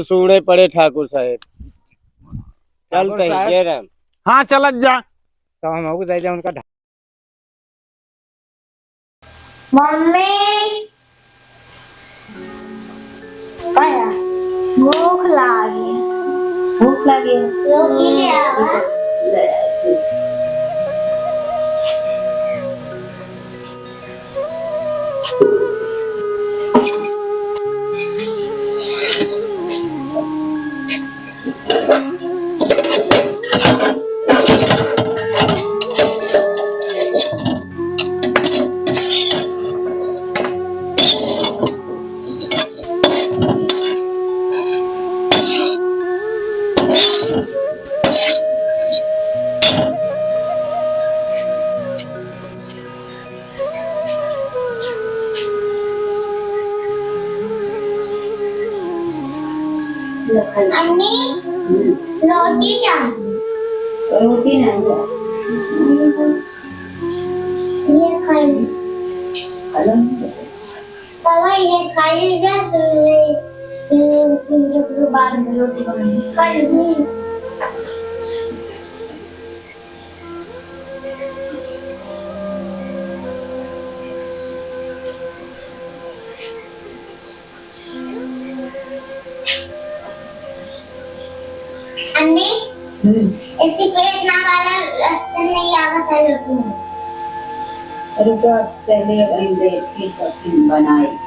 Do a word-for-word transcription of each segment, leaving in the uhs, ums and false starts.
सूड़े पड़े ठाकुर साहेब। चलते हैं, साहेब। जय राम। हाँ, चलत जा। तो हम हो जाए उनका ढा- मम्मी, भूख लागी। भूख लागी? रोटी ले आवा। ले आवा। अम्मी, रोटी चाहिए। रोटी नहीं है। ये खाई। बाबा, ये खाई जा, फिर मैं, फिर, फिर बाद में रोटी बनाऊंगी। खाई। अम्मी, हम्म। ऐसी प्लेट ना वाला अच्छा नहीं आता था लोगों में। रुको, अब चलिए, हम देखते हैं, तो फिर बनाए।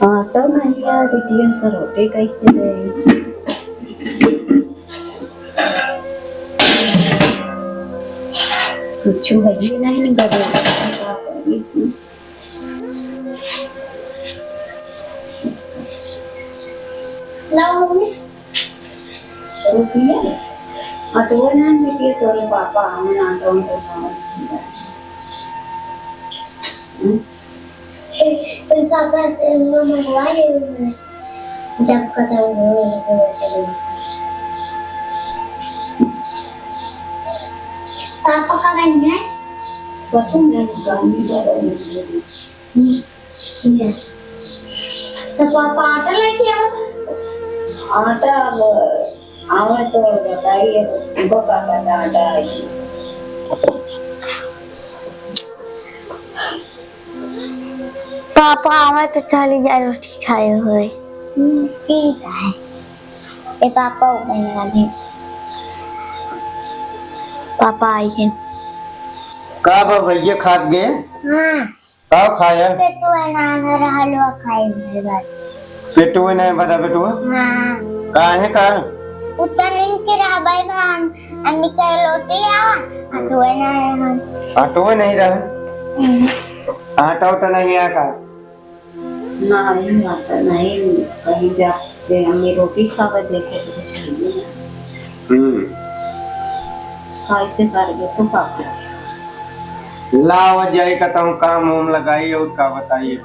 आटा नहीं है, बिटिया, तो रोटी कैसे दे? कुछ है ही नहीं, बदल। लाओ मम्मी। रुकिए। हाँ, तो वो ना, देखिए, तोरे पापा हमें आटा उनको खाओ। हम्म? ए, ए, पापा से वो मंगवा ले, जब खत्म हो, यही पे बैठे रहो। पापा का बन है? पता नहीं, गांधी का बन है। हम्म। तो पापा आटा लेके आओ। आटा अब आवे तो बताइए, उनको का पता आटा है कि। पापा आवे तो चली जाए रोटी खाए हुए। हम्म, ठीक है। ए पापा, वो बनेगा भी। पापा आई है। का बा भैया, खात गए? हाँ। का खाया? पेटुआ ना भरा, हलवा खाई भर बात। पेटुआ नहीं भरा बेटुआ? हाँ। काहे का? उतना नींद के रहा भाई भान, अम्मी का रोटी आवा, हटुआ ना रहा। हटुआ नहीं रहा? हम्म। आटा उटा नहीं आया का? नहीं, आटा नहीं, कहीं जाके अम्मी रोटी खावे देखे तो कुछ नहीं है। हम्म। कैसे करबे तो पापा? लावा जाए का तहु काम वाम लगाई और का बताइए,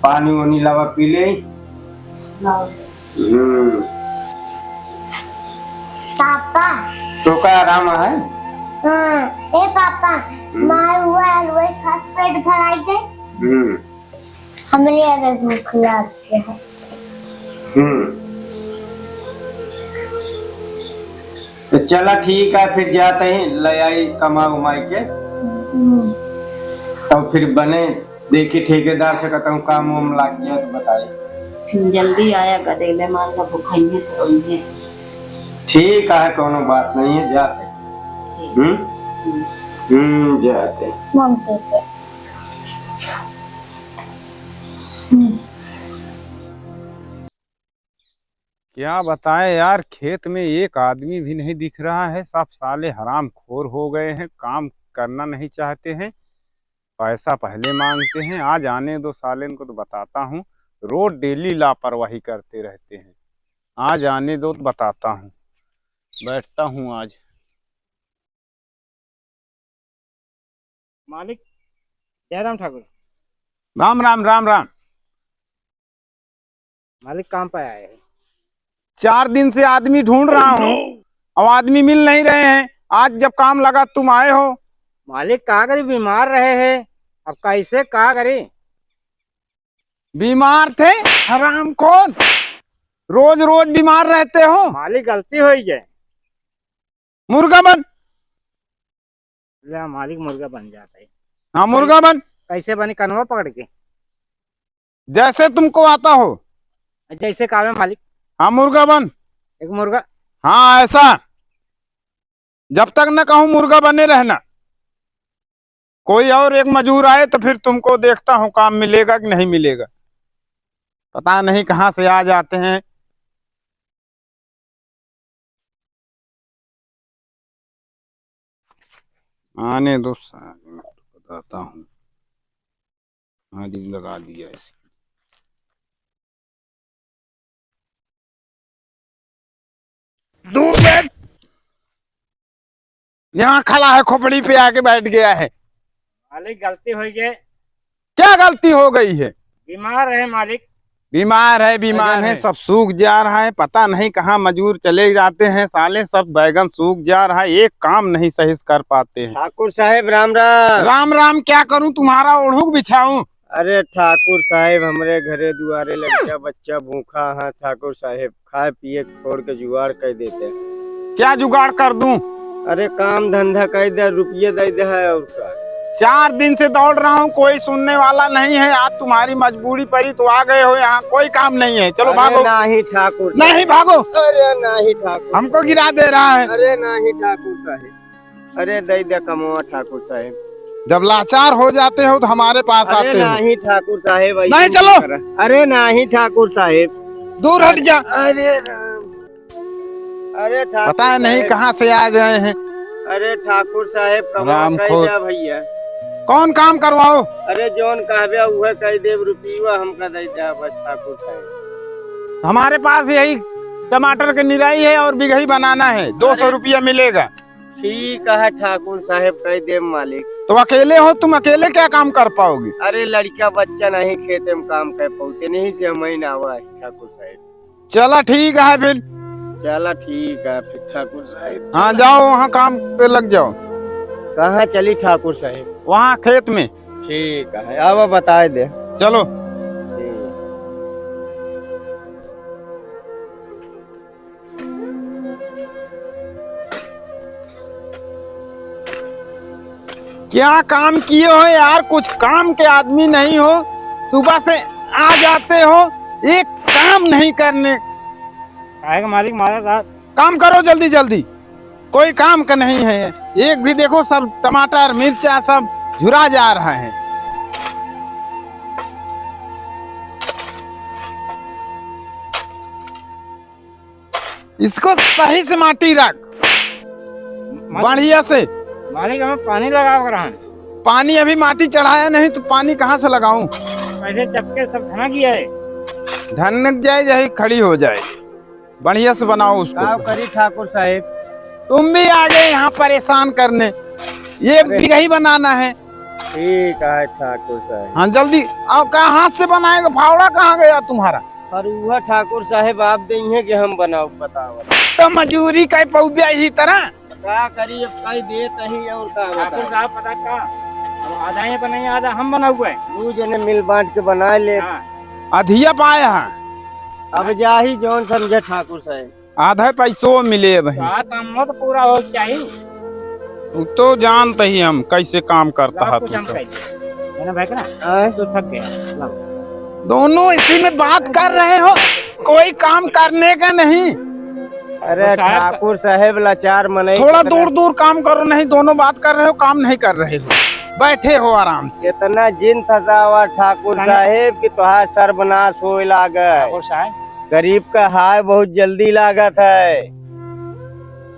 पानी वानी लावा पी ले। लावा। हम्म। पापा। तो का आराम है? हाँ, ए पापा, हम्म। मार हुआ हलवाई खास पेट भराई दे। हम्म। हमरे अगर भूख लाग गया है। हम्म। तो चला ठीक है, फिर जाते हैं, ले आई कमा उमाई के। हम्म। तब फिर बने, देखी ठेकेदार से कहता हूँ काम वाम लाग गया तो बताए। जल्दी आया, गदेले मार का भुखाइए तो होइए। ठीक है, कोनो बात नहीं है, जाते। हम्म? हम्म, जाते। मम के। हम्म। क्या बताएं यार, खेत में एक आदमी भी नहीं दिख रहा है, सब साले हरामखोर हो गए हैं, काम करना नहीं चाहते हैं, पैसा पहले मांगते हैं। आज आने दो साले, इनको तो बताता हूँ, रोज डेली लापरवाही करते रहते हैं। आज आने दो तो बताता हूँ, बैठता हूँ आज। मालिक जयराम ठाकुर। राम राम, राम राम। मालिक काम पे आए हैं। चार दिन से आदमी ढूंढ रहा हूँ, अब आदमी मिल नहीं रहे हैं। आज जब काम लगा, तुम आए हो। मालिक, का करी, बीमार रहे हैं, अब कैसे का करी? बीमार थे? हरामखोर, रोज रोज बीमार रहते हो। मालिक, गलती हो गई। मुर्गा बन। ले मालिक, मुर्गा बन जाता है। हाँ, मुर्गा बन। कैसे बनी, कनवा पकड़ के? जैसे तुमको आता हो। जैसे कहा मालिक। हाँ, मुर्गा बन। एक मुर्गा। हाँ, ऐसा। जब तक न कहूँ मुर्गा बने रहना। कोई और एक मजूर आए तो फिर तुमको देखता हूँ काम मिलेगा कि नहीं मिलेगा। पता नहीं कहाँ से आ जाते हैं। आने दो साले, मैं तो बताता हूँ। हाँ जी, लगा दिया इसे। दूर बैठ। यहाँ खड़ा है, खोपड़ी पे आके बैठ गया है। मालिक, गलती हो गई। क्या गलती हो गई है? बीमार है मालिक। बीमार है, बीमार है, सब सूख जा रहा है। पता नहीं कहाँ मजूर चले जाते हैं साले, सब बैगन सूख जा रहा है, एक काम नहीं सही से कर पाते हैं। ठाकुर साहेब, राम राम। राम राम क्या करूं, तुम्हारा ओढ़ूक बिछाऊं? अरे ठाकुर साहेब, हमरे घरे दुआरे लड़का बच्चा भूखा है ठाकुर साहेब, खाए पिए के छोड़ के जुगाड़ कर देते। क्या जुगाड़ कर दूं? अरे काम धंधा कर दे, रुपये दे दे है और का। चार दिन से दौड़ रहा हूँ, कोई सुनने वाला नहीं है। आज तुम्हारी मजबूरी पड़ी तो आ गए हो यहाँ, कोई काम नहीं है। चलो अरे भागो। नहीं ठाकुर साहेब। नहीं भागो। अरे नहीं ठाकुर। हमको गिरा दे रहा है। अरे नहीं ठाकुर साहेब। अरे दे दे कमवा ठाकुर साहेब। जब लाचार हो जाते हो तो हमारे पास अरे आते हो। नहीं ठाकुर साहेब, ऐसे नहीं, मत चलो। करा। अरे नहीं ठाकुर साहेब। दूर हट जा। अरे राम। अरे ठाकुर पता नहीं साहेब। कहाँ से आ गए हैं। अरे ठाकुर साहेब, कमवा राम कह खोर। दे भैया। कौन काम करवाओ? अरे जौन कहबे उहे कह देब, रुपया हमका दे दे बस ठाकुर साहेब। हमारे पास यही टमाटर के निराई है और बिगही बनाना है, दो सौ अरे। रुपया मिलेगा। ठीक है ठाकुर साहेब, कह देब मालिक। तो अकेले हो तुम, अकेले क्या काम कर पाओगे? अरे लड़का बच्चा नहीं खेते में काम कर पाते, नहीं से हम ही ना आवा है ठाकुर साहेब। चला ठीक है फिर। चला ठीक है फिर ठाकुर साहेब। हाँ जाओ वहाँ काम पे लग जाओ। कहाँ चली ठाकुर साहेब? वहाँ खेत में। ठीक है, आवा बताए दे। चलो। ठीक। क्या काम किए हो यार, कुछ काम के आदमी नहीं हो, सुबह से आ जाते हो, एक काम नहीं करने। काहे का मालिक मारा था? काम करो जल्दी जल्दी, कोई काम का नहीं है। एक भी देखो, सब टमाटर मिर्चा सब झुरा जा रहा है। इसको सही से माटी रख, मालिक, बढ़िया से। मालिक, हमें पानी लगाव कर रहन। पानी अभी माटी चढ़ाया नहीं तो पानी कहाँ से लगाऊं? ऐसे चपके सब धना गया है। ढनक जाए, यही खड़ी हो जाए। बढ़िया से बनाओ उसको। का करी ठाकुर साहेब? तुम भी आ गए यहाँ परेशान करने। ये अरे। बिगही बनाना है। ठीक है ठाकुर साहेब। हाँ जल्दी आओ। का हाथ से बनाएगा? फावड़ा कहाँ गया तुम्हारा? और वह ठाकुर साहेब आप देइहे कि हम बनाओ, बताओ। तो मजूरी कई पौबे यही तरह। का करी, अब कई देत ही और का ठाकुर बताओ? साहब पता का, अब आधा ये बनाई, आधा हम बनाउबे। दू जने मिल बांट के बना ले। हाँ। अधिया पाए हैं। अब जाही जौन समझे ठाकुर साहेब। आधा पैसो मिले अब। का काम हो तो पूरा हो चाहिए। उ तो जानते ही हम कैसे काम करता है कुछ तू हम तो। कह दिए। है ना भाई, ना? हाँ। तो थक गया। लाओ। दोनों इसी में बात कर रहे हो, कोई काम करने का नहीं। अरे और साहब ठाकुर साहेब लाचार मनई थोड़ा कितना दूर दूर काम करो, नहीं दोनों बात कर रहे हो, काम नहीं कर रहे हो, बैठे हो आराम से। इतना जिन फंसावा ठाकुर साहेब कि तोहार सर्वनाश होए लागे। ठाकुर साहेब। गरीब का हाय बहुत जल्दी लागत है।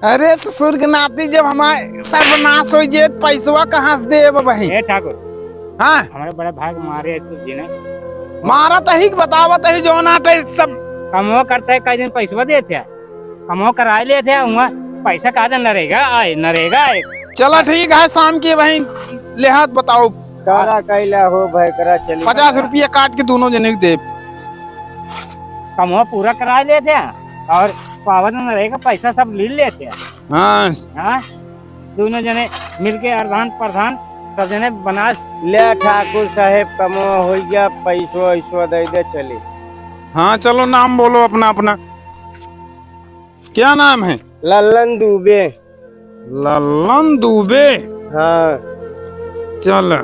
अरे ससुर के नाती, जब हमार सर्वनाश हो जे, पैसवा कहाँ से देब बहिन? ए ठाकुर, हाँ। हमारे बड़े भाई को मारे एक तो जी ने। मारा तही के बतावत ही, जौन आटे सब। कमो करते है, कई दिन पैसवा देते हैं, कमो कराए लेते हैं, हुआ पैसा कहा दे, नरेगा आए, नरेगा आए। चला ठीक है, शाम के वहीं लेहात बताओ। करा कैला हो भाई, करा चली। पचास रुपया काट के दोनों जने के देब। कमवा पूरा कराइ लेत हैं और पावत न रहेगा, पैसा सब ली लेत हैं। हाँ। हाँ, दुनो जने मिलके अर्धान प्रधान सब जने बना। ले ठाकुर साहेब, कमवा होइ गया, पैसो ऐसो दइ दे, चली। हाँ, चलो, नाम बोलो अपना अपना। क्या नाम है? लल्लन दुबे। लल्लन दुबे? हाँ। चल,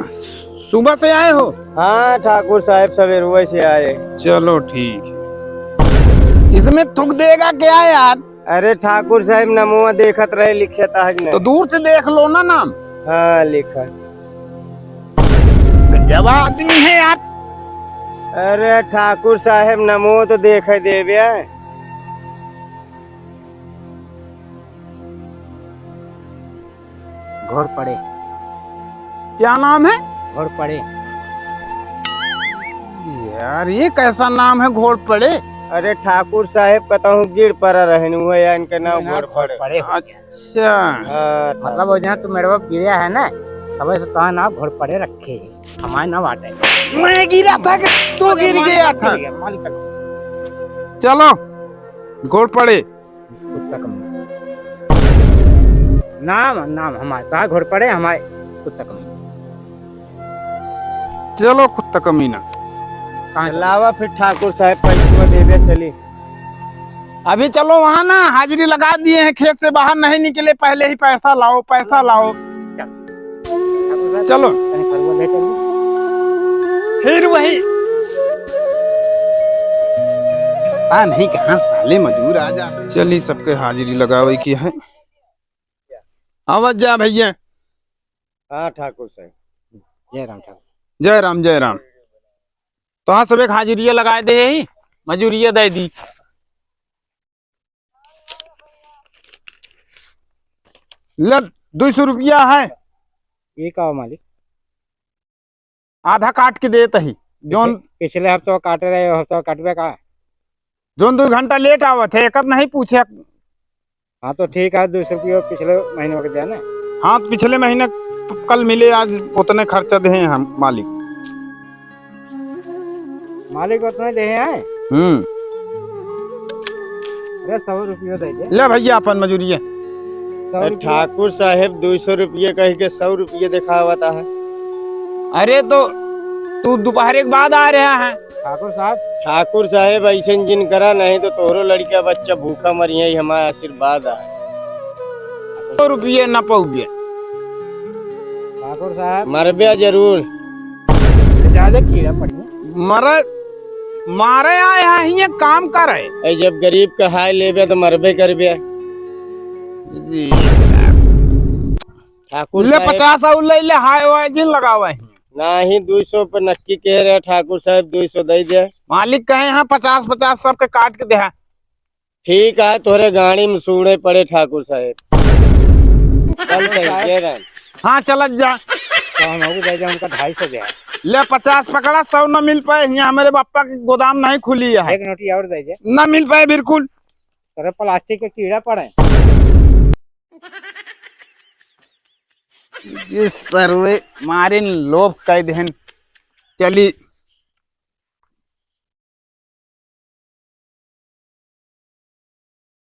सुबह से आए हो? हाँ ठाकुर साहेब, सवेरुए से आए। चलो ठीक है। इसमें थुक देगा क्या यार? अरे ठाकुर साहेब, नमवा देखत रहे, लिखे ता है कि नहीं? तो दूर से देख लो ना नाम। हाँ, लिखा। गजब आदमी है यार। अरे ठाकुर साहेब, नमो तो देखे देबे। घोड़पड़े। क्या नाम है? घोड़पड़े। यार, ये कैसा नाम है, घोड़पड़े? अरे ठाकुर साहेब, कतहूँ गिर पड़ा रहन, हुआ या इनके नाम ना, घोड़पड़े। घोड़पड़े हो गया। अच्छा। हाँ, मतलब, वो जहाँ तू मेरे बाप गिरा है ना, तब से तोहार नाम घोड़पड़े रखे है। हमारे ना बाटे। मैं गिरा था कि तू अरे, गिर मालिक गया था? गिर गया, मालिक। चलो, घोड़पड़े। कुत्ता कमीना। नाम, नाम हमारे, कहा घोड़पड़े हमारे कुत्ता कमीना। चलो कुत्ता कमीना। कहाँ चलो? लावा फिर ठाकुर साहेब पैसवा देबे चली। अभी चलो वहाँ ना, हाजिरी लगा दिए हैं, खेत से बाहर नहीं निकले, पहले ही पैसा लाओ, पैसा लाओ। चल। चलो। तनी फरुआ ले चल। फिर वही। पता नहीं कहाँ साले मजूर आ जाते। चली, सबके हाजिरी लगावे की है। आवत जा भैया। हाँ ठाकुर साहेब। जय राम ठाकुर। जय राम, जय राम। तो हाँ, सब एक हाजिरिया लगाए दे ही, मजूरिया दे दी। ले, दुई सौ रुपया है। ये का हो मालिक? आधा काट के देत ही। जौन पिछले, पिछले हफ्ते काटे रहे, हफ्ते काटबे का? जौन दो घंटा लेट आवत है, एकत नहीं पूछे। हाँ, तो ठीक है, दुई सौ रुपया पिछले महीने के दिया ना। हाँ, तो पिछले महीने क-, कल मिले, आज उतने खर्चा देहे हम मालिक। मालिक उतने देहे हैं? हम्म। अरे, सौ रुपया दे दे। ले भैया, अपन मजूरिया। सौ अरे, रुपया। ठाकुर साहेब, दुई सौ रुपया कह के सौ रुपया दिखावता है। अरे, तो तू दोपहर के बाद आ रहा है। ठाकुर साहब। ठाकुर साहेब, ऐसन जिन करा, नहीं तो तोहरो लड़का बच्चा भूखा मरिहैं, ई हमार आशीर्वाद है। सौ रुपये न पउबे। ठाकुर साहब। मरबे जरूर। ज्यादा कीड़ा पड़ी। मरे, मारे आए हैं, हियाँ काम करे। ए, जब गरीब का हाय लेबे तो मरबे करबे। जी। ठाकुर ले साहेब। पचास और ले ले, हाय वाय जिन लगावे हैं। नाही, दुई सौ पे नक्की कह रहे ठाकुर साहेब, दुई सौ दे दे। मालिक कहे हैं पचास पचास सबके काट के दे। ठीक है, तोहरे गाड़ी में सूड़े पड़े ठाकुर साहेब। चल सही, जय राम। हाँ, चलत जा। तो हम अबू दे दे, उनका ढाई सौ दे। ले पचास पकड़ा, सौ न मिल पाए, यहाँ मेरे बापा के गोदाम नहीं खुली है। एक नोटी और दे दे। न मिल पाए बिल्कुल। तोरे प्लास्टिक के कीड़ा पड़े। ये सर्वे मारिन लोभ कह देहन। चली,